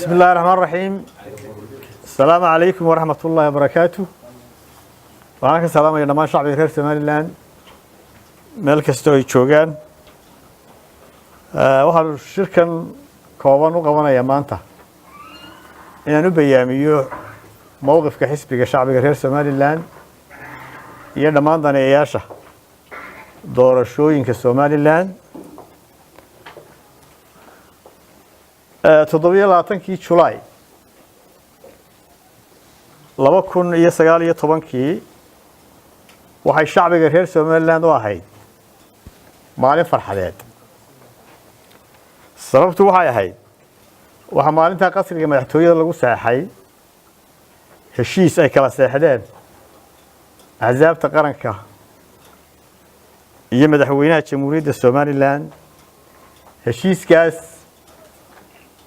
بسم الله الرحمن الرحيم. السلام عليكم ورحمة الله وبركاته. Waxaan ka salaamaya dhammaan shacbiga reer Somaliland meel kastoo ay joogaan. Waxaan shirkan kooban u qabanayaa maanta inaan u bayaamiyo mowqifka xisbiga shacbiga reer Somaliland iyo dhammaan daneeyayaasha doorashooyinka Somaliland. 27-kii Julaay 2019-kii waxay shacbiga reer Somaliland u ahayd maalin farxadeed. Sababtu waxay ahayd, waxaa maalintaa qasriga madaxtooyada lagu saxeexay heshiis ay kala seexdeen axsaabta qaranka iyo madaxweynaha Jamhuuriyadda Somaliland, heshiiskaas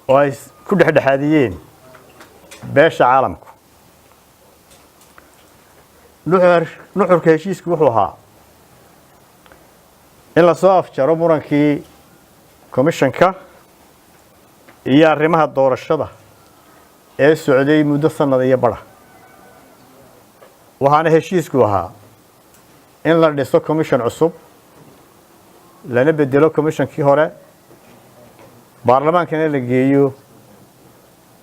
oo ay ku dhexdhexaadiyeen beesha caalamku. Nuxurka heshiisku wuxuu ahaa in lasoo afjaro murankii komishanka iyo arrimaha doorashada ee socday muddo sanad iyo badha. Waxaana heshiisku ahaa in la dhiso commission cusub, lana bedelo commissionkii hore, baarlamaankana la geeyo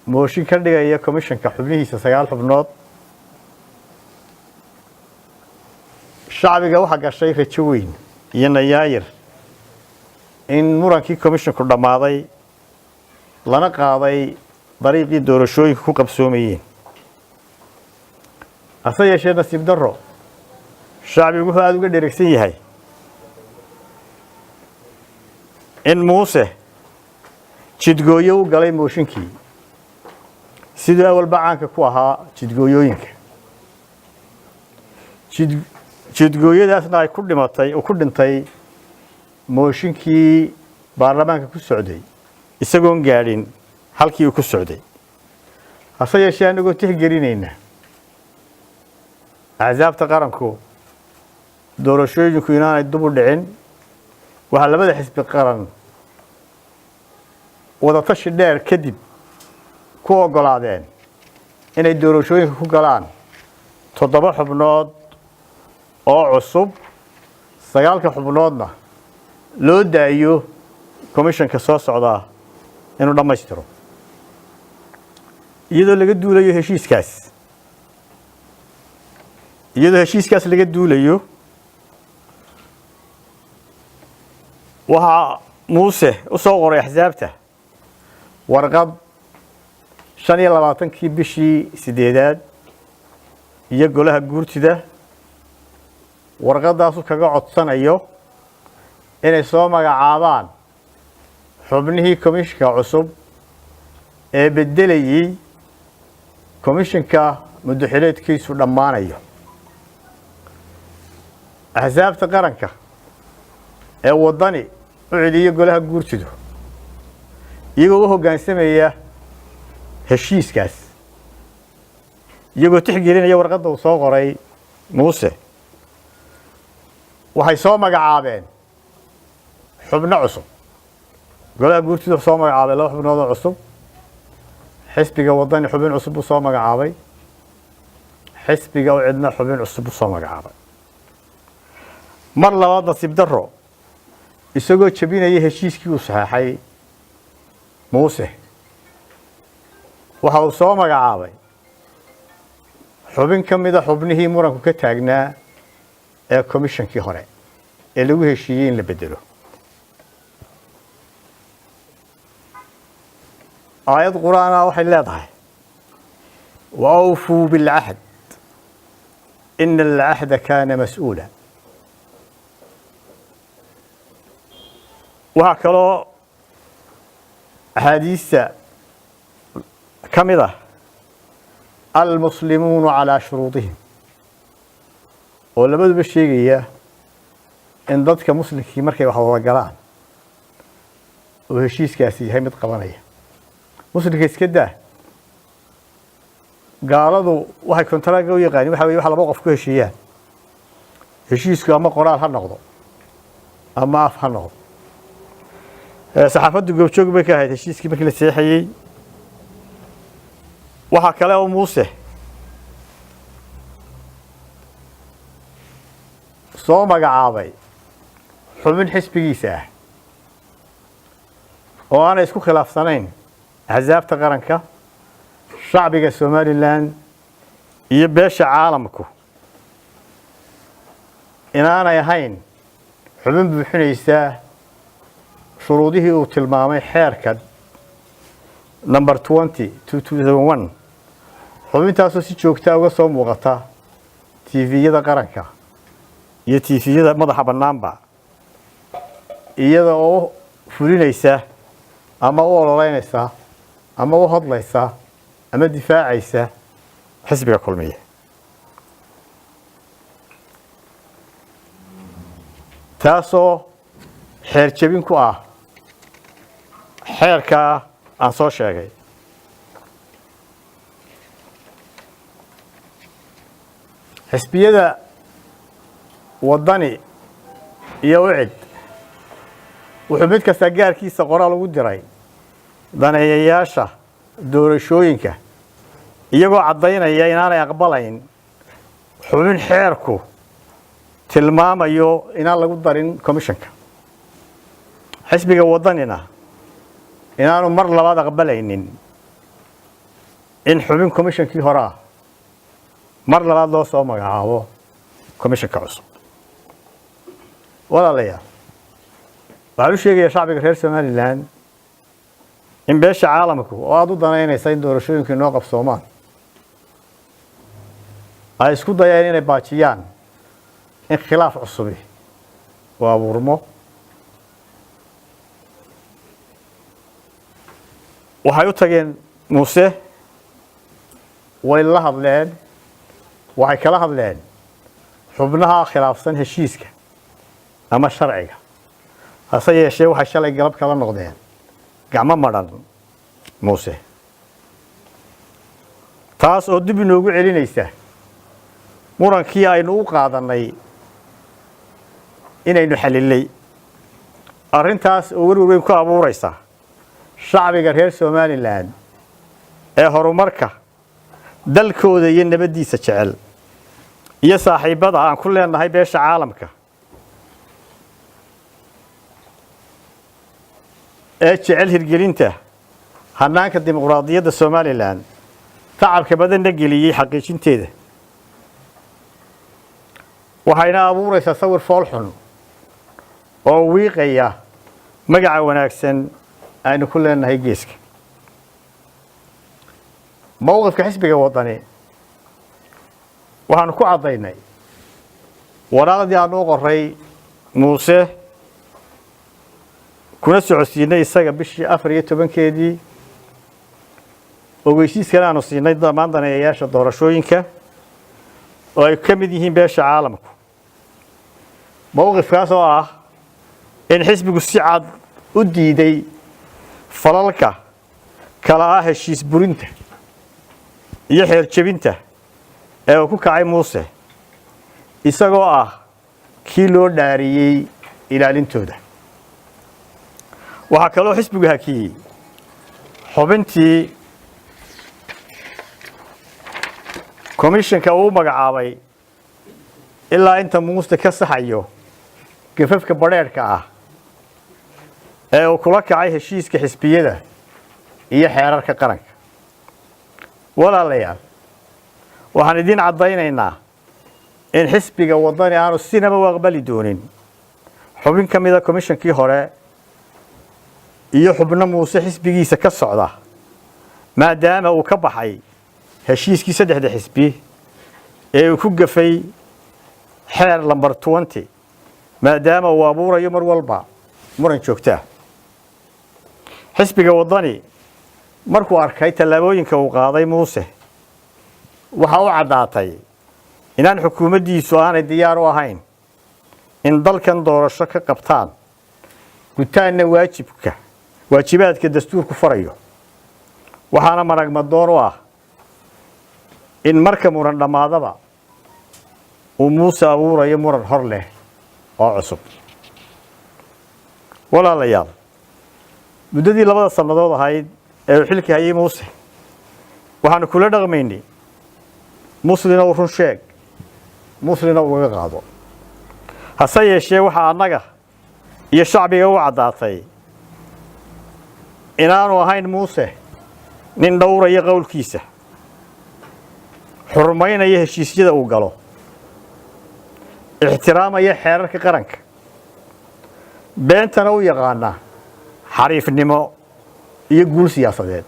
mooshin ka dhigaya commissionka xubnihiisa 9 xubnood. Shacbiga waxaa gashay rajo weyn iyo nayaayir in murankii commissionku dhammaaday, lana qaaday dariiqii doorashooyinka ku qabsoomayeen. Hase yeeshee, nasiib darro, shacbigu wuxuu aada uga dheregsan yahay in Muuse jidgooyo u galay mooshinkii, siduu awalba caanka ku ahaa jidgooyooyinka. Jidgooyadaasna ay ku dhimatay, uu ku dhintay mooshinkii baarlamaanka ku socday isagoon gaadhin halkii uu ku socday. Hase yeeshee, anagoo tixgelinayna axsaabta qaranku doorashooyinku inaanay dub u dhicin, waxaa labada xisbi qaran wadatashi dheer kadib ku oggolaadeen inay doorashooyinka ku galaan 7 xubnood oo cusub, 9-ka xubnoodna loo daayo commissionka soo socdaa inuu dhammaystiro. Iyadoo laga duulayo heshiiskaas, iyadoo heshiiskaas laga duulayo, waxaa Muuse u soo qoray axsaabta warqad 25-kii bishii sideedaad iyo golaha guurtida, warqaddaasu kaga codsanayo inay soo magacaabaan xubnihii komishinka cusub ee beddelayey komishinka muddo xileedkiisu dhammaanayo. Axsaabta qaranka ee Waddani, UCID iyo golaha guurtidu, iyagoo u hoggaansamaya heshiiskaas, iyagoo tixgelinaya warqadda uu soo qoray Muuse, waxay soo magacaabeen xubno cusub. Golaha guurtidu soo magacaabay 2 xubnood oo cusub, xisbiga Waddani xubin cusub buu soo magacaabay, xisbiga UCIDna xubin cusub buu soo magacaabay. Mar labaad, nasiib darro, isagoo jebinaya heshiiskii uu saxeexay Muuse, waxa uu soo magacaabay xubin ka mida xubnihii muranku ka taagnaa ee komishankii hore ee lagu heshiiyey in la bedelo. Aayad Qur-aana waxay leedahay: "وأوفوا بالعهد إن العهد كان مسؤولا". Waxaa kaloo axaadiista ka mid ah: "المسلمون على شروطهم", oo labaduba sheegaya in dadka muslimkii markay wax wada galaan oo heshiiskaasi yahay mid qabanaya. Muslimka iska daa, gaaladu waxay contractga u yaqaanin waxa weye waxa laba qof ku heshiiyaan. Heshiisku ama qoraal ha noqdo ama af ha noqdo. Saxaafaddu goobjoog bay ka ahayd heshiiskii markii la seexayey. Waxaa kale oo Muuse soo magacaabay xubin xisbigiisa ah oo aanay isku khilaafsanayn axsaabta qaranka, shacbiga Somaliland iyo beesha caalamku inaanay ahayn xubin buuxinaysa shuruudihii uu tilmaamay xeerka number 20 2001, xubintaasoo si joogtaa uga soo muuqata TV-yada qaranka iyo TV-yada madaxa bannaanba, iyada oo fulinaysa ama u ololeynaysa ama u hadlaysa ama difaacaysa xisbiga Kulmiye, taasoo xeer jebin ku ah xeerkaa aan soo sheegay. Xisbiyada Wadani iyo UCID wuxuu mid kasta gaarkiisa qoraal ugu diray daneeyayaasha doorashooyinka, iyagoo caddaynaya inaanay aqbalayn xubin xeerku tilmaamayo inaan lagu darin commissionka, xisbiga Wadanina inaanu mar labaad aqbalaynin in xubin commissionkii hore ah mar labaad loo soo magacaabo commissionka cusub. Walaalayaal, waxaan u sheegayaa shacbiga reer Somaliland in beesha caalamku oo aada u danaynaysa in doorashooyinka inoo qabsoomaan ay isku dayeen inay baajiyaan in khilaaf cusubi oo abuurmo. Waxay u tageen Muuse, way la hadleen, waxay kala hadleen xubnaha khilaafsan heshiiska ama sharciga, hase yeeshee waxay shalay galab kala noqdeen gacmo madhan Muuse, taas oo dib inoogu celinaysa murankii aynu u qaadanay inaynu xalilay arrintaas, oo werwer weyn ku abuuraysa shacbiga reer Somaliland ee horumarka dalkooda iyo nabaddiisa jecel iyo saaxiibbada aan ku leenahay beesha caalamka ee jecel hirgelinta hanaanka dimuqraadiyadda Somaliland, tacabka badanna geliyey xaqiijinteeda. Waxayna abuuraysaa sawir fool xun oo wiiqaya magaca wanaagsan aynu ku leenahay geeska. Mowqifka xisbiga Wadani waxaanu ku caddaynay waraaqdii aanu u qoray Muuse kuna socodsiinay isaga bishii 14-keedii, ogeysiiskana aanu siinay dhammaan daneeyayaasha doorashooyinka oo ay ka mid yihiin beesha caalamku, mowqifkaas oo ah in xisbigu si cad u diiday falalka kala ah heshiis burinta iyo xeer jebinta ee uu ku kacay Muuse, isagoo ah kii loo dhaariyey ilaalintooda. Waxaa kaloo xisbigu hakiyey xubintii komishanka uu magacaabay ilaa inta Muuse ka saxayo gafafka badheedhka ah ee uu kula kacay heshiiska xisbiyada iyo xeerarka qaranka. Walaalayaal, waxaan idiin caddaynaynaa in xisbiga Wadani aanu sinaba u aqbali doonin xubin ka mida komishankii hore iyo xubno Muuse xisbigiisa ka socda, maadaama uu ka baxay heshiiskii saddexda xisbi ee uu ku gafay xeer lambar 20, maadaama uu abuurayo mar walba muran joogtaa. Xisbiga Wadani markuu arkay tallaabooyinka uu qaaday Muuse, waxa u caddaatay inaan xukuumaddiisu aanay diyaar u ahayn in dalkan doorasho ka qabtaan, gutaanna waajibka waajibaadka dastuurku farayo. Waxaana maragmadoon u ah in marka muran dhammaadaba uu Muuse abuurayo muran hor leh oo cusub. Walaalayaal, muddadii 2da sannadood ahayd ee uu xilka hayay Muuse, Waxaanu kula dhaqmaynay muslina u run sheeg, muslina ugaga qaado. Hase yeeshee, waxaa annaga iyo shacbiga u caddaatay inaanu ahayn Muuse nin dhowraya qowlkiisa, xurmaynaya heshiisyada uu galo, ixtiraamaya xeerarka qaranka, beentana u yaqaana xariifnimo iyo guul siyaasadeed.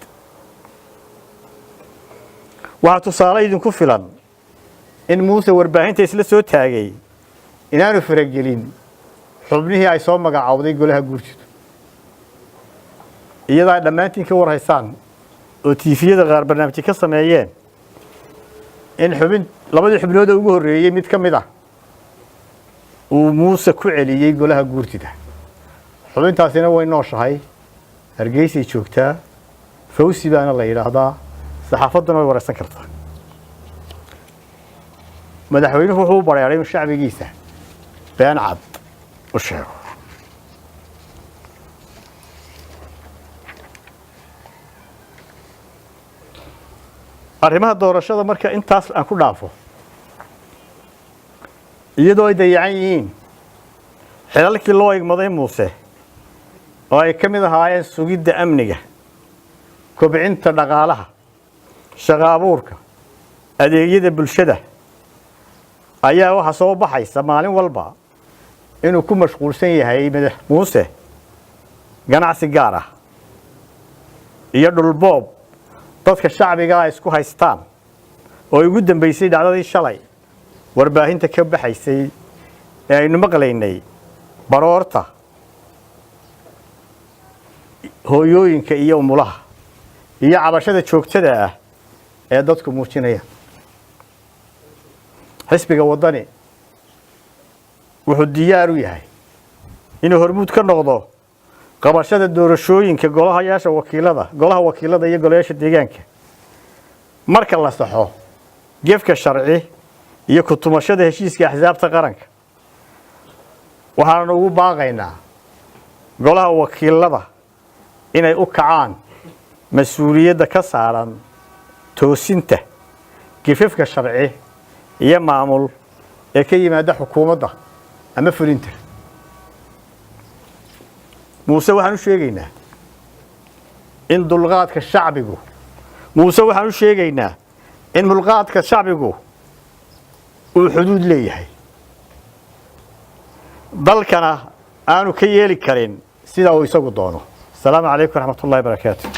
Waxaa tusaale idinku filan in Muuse warbaahinta isla soo taagay inaanu faragelin xubnihii ay soo magacaawday golaha guurtidu, iyadaa dhammaantiin ka war haysaan oo TV-yada qaar barnaamijyo ka sameeyeen in xubin labadii xubnooda ugu horreeyey mid ka mid ah uu Muuse ku celiyey golaha guurtida. Xubintaasina way nooshahay, Hargeysay joogtaa, Fawsi baana la yidhaahdaa, saxaafadduna way wareysan kartaa. Madaxweynuhu wuxuu u bareeray inuu shacbigiisa been cad u sheego. Arrimaha doorashada marka intaas aan ku dhaafo, iyadoo ay dayacan yihiin xilalkii loo igmaday Muuse oo ay ka mid ahaayeen sugidda amniga, kobcinta dhaqaalaha, shaqo abuurka, adeegyada bulshada, ayaa waxaa soo baxaysa maalin walba inuu ku mashquulsan yahay madax Muuse ganacsi gaar ah iyo dhulboob dadka shacbiga ay isku haystaan, oo ugu dambeysay dhacdadii shalay warbaahinta ka baxaysay ee aynu maqlaynay baroorta hooyooyinka iyo umulaha iyo cabashada joogtada ah ee dadku muujinayaan. Xisbiga Waddani wuxuu diyaar u yahay inuu hormuud ka noqdo qabashada doorashooyinka golahayaasha wakiilada, golaha wakiilada iyo golayaasha deegaanka marka la saxo gefka sharci iyo ku-tumashada heshiiska axsaabta qaranka. Waxaanu ugu baaqaynaa golaha wakiilada inay u kacaan mas-uuliyadda ka saaran toosinta gefafka sharci iyo maamul ee ka yimaada xukuumadda ama fulinta. Muuse waxaan u sheegaynaa in dulqaadka shacbigu Muuse waxaan u sheegaynaa in dulqaadka shacbigu uu xuduud leeyahay, dalkana aanu ka yeeli karin sida uu isagu doono. Asalaamu calaykum waraxmatullahi barakaatu.